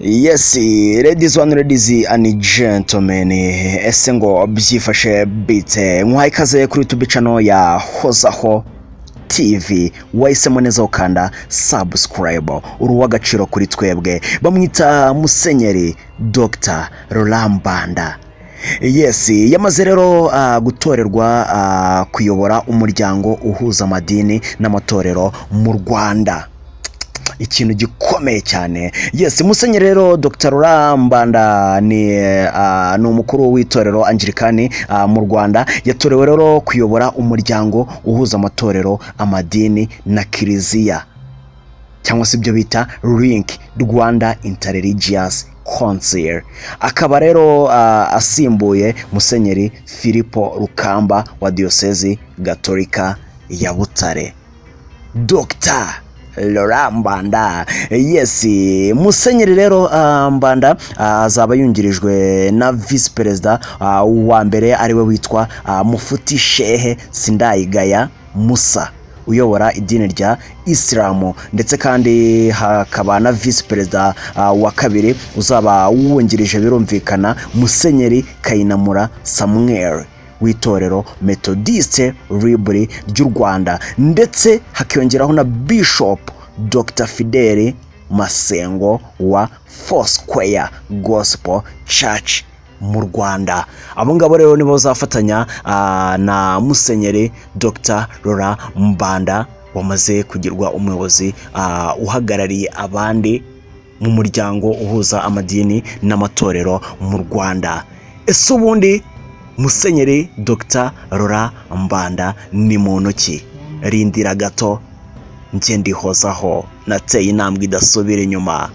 Yes, ladies one, ladies and gentlemen, ese ngo byifashe bite? Nkuhaye ikaze kuri YouTube channel ya Hozaho TV. Wahisemo neza ukanda subscribe, uri uw'agaciro kuri twebwe. Bamwita Musenyeri Dr. Laurent Mbanda. Yes, yamaze rero gutorerwa kuyobora umuryango uhuza amadini n'amatorero mu Rwanda, ikintu gikomeye cyane. Yes, Musenyeri rero Dr. Laurent Mbanda ni umukuru w'itorero Anglikani mu Rwanda. Yatorewe rero kuyobora umuryango uhuza amatorero, amadini na kiliziya, cyangwa se ibyo bita RINC, Rwanda Interreligious Council. Akaba rero asimbuye Musenyeri Filipo Rukamba wa Diyosezi Gatolika ya Butare. Dr. Laurent Mbanda, yes, Musenyeri rero Mbanda azaba yungirijwe na visi perezida wa mbere, ariwe witwa Mufuti Shehe Sindayigaya Musa uyobora idini rya Isilamu, ndetse kandi hakaba na visi perezida wa kabiri uzaba wungirije, birumvikana, Musenyeri Kayinamura Samuel w'itorero Methodiste Libre ry'u Rwanda, ndetse hakiyongeraho na Bishop Dr. Fidele Masengo wa Foursquare Gospel Church mu Rwanda. Abo ngabo rero nibo bazafatanya na Musenyeri Dr. Laurent Mbanda wamaze kugirwa umuyobozi uhagarariye abandi mu muryango uhuza amadini n'amatorero mu Rwanda. Ese ubundi Musenyeri Dr. Laurent Mbanda ni muntu ki? Rindira gato, njye ndihozaho, nateye intambwe idasubira inyuma.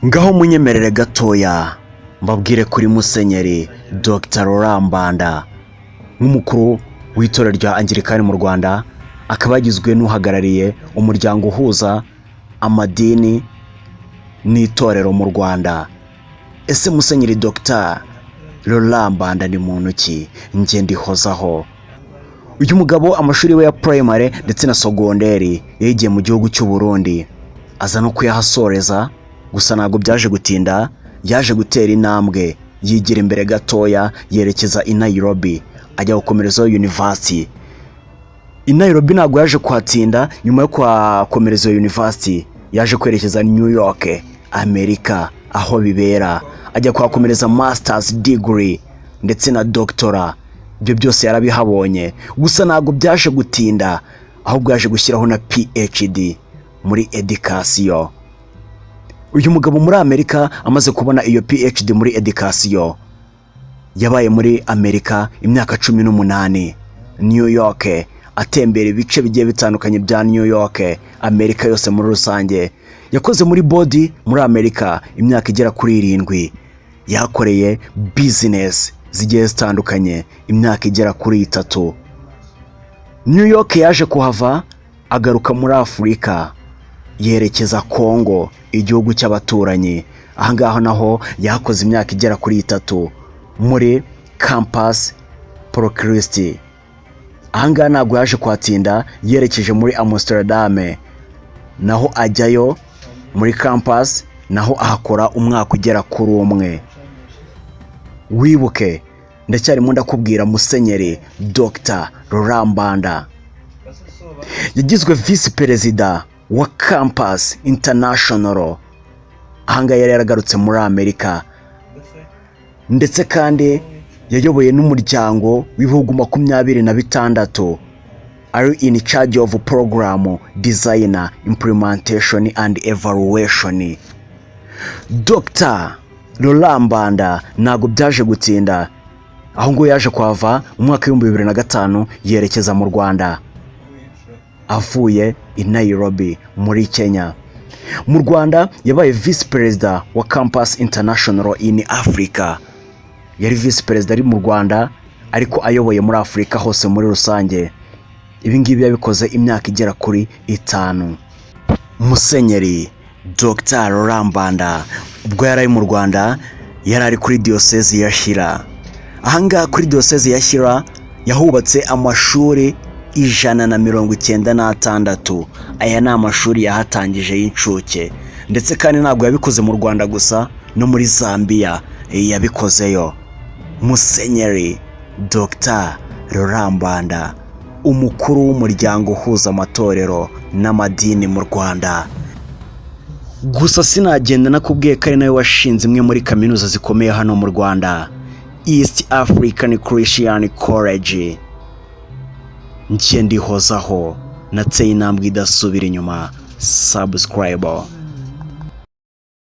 Ngaho munyemerere gatoya mbabwire kuri Musenyeri Dr. Laurent Mbanda nk'umukuru w'itorero rya Anglikani mu Rwanda, akaba yagizwe n'uhagarariye umuryango uhuza amadini n'itorero mu Rwanda. Ese Musenyeri Dr. Laurent Mbanda ni muntu ki? Njye ndihozaho. Uyu mugabo amashuri we ya primary ndetse na sogonderi yayigiye mu gihugu cy'u Burundi, aza no kuyahasoreza. Gusa ntabwo byaje gutinda, yaje gutera intambwe yigira imbere gatoya, yerekeza i Nairobi ajya gukomerezaho university. I Nairobi ntabwo yaje kuhatinda. Nyuma yo kuhakomereza iyo university, yaje kwerekeza New York, Amerika, aho bibera, ajya kuhakomereza masters degree ndetse na doctora. Ibyo byose yarabihabonye. Gusa ntabwo byaje gutinda, ahubwo yaje gushyiraho na PhD muri education. Uyu mugabo muri Amerika, amaze kubona iyo PhD muri education, yabaye muri Amerika imyaka 18, New York, atembera ibice bigiye bitandukanye bya New York, Amerika yose muri rusange. Yakoze muri board muri Amerika imyaka igera kuri 7, yahakoreye business zigiye zitandukanye imyaka igera kuri 3. New York yaje kuhava agaruka muri Afurika, yerekeza Kongo, igihugu cy'abaturanyi. Ahangaha naho yahakoze imyaka igera kuri 3 muri Campus pour Christ. Ahangaha ntabwo yaje kuhatinda, yerekeje muri Amsterdam, naho ajyayo muri campus, naho ahakora umwaka ugera kuri 1. Wibuke ndacyarimo ndakubwira Musenyeri Dr. Laurent Mbanda yagizwe visi perezida wa Campus International. Ahangaha yari yaragarutse muri Amerika, ndetse kandi yayoboye n'umuryango w'ibihugu 26, ari in charge of program design, implementation and evaluation. Dr. Laurent Mbanda ntabwo byaje gutinda, aho ngo yaje kuhava mu mwaka w'2005, yerekeza mu Rwanda avuye i Nairobi muri Kenya. Mu Rwanda yabaye visi perezida wa Campus International in Africa. Yari visi perezida ari mu Rwanda, ariko ayoboye muri Afurika hose muri rusange. Ibi ngibi yabikoze imyaka igera kuri 5. Musenyeri Dr. Laurent Mbanda ubwo yari ari mu Rwanda, yari ari kuri Diyosezi ya Shyira. Ahangaha kuri Diyosezi ya Shyira yahubatse amashuri. 196. Aya ni amashuri yahatangije y'incuke, ndetse kandi ntabwo yabikoze mu Rwanda gusa, no muri Zambia yabikozeyo. Musenyeri Dr Laurent Mbanda, umukuru w'umuryango uhuza amatorero n'amadini mu Rwanda. Gusa sinagenda nakubwiye ko ari nawe washinze imwe muri kaminuza zikomeye hano mu Rwanda, East African Christian College. Njye ndihozaho, nateye intambwe idasubira inyuma. Subscribe.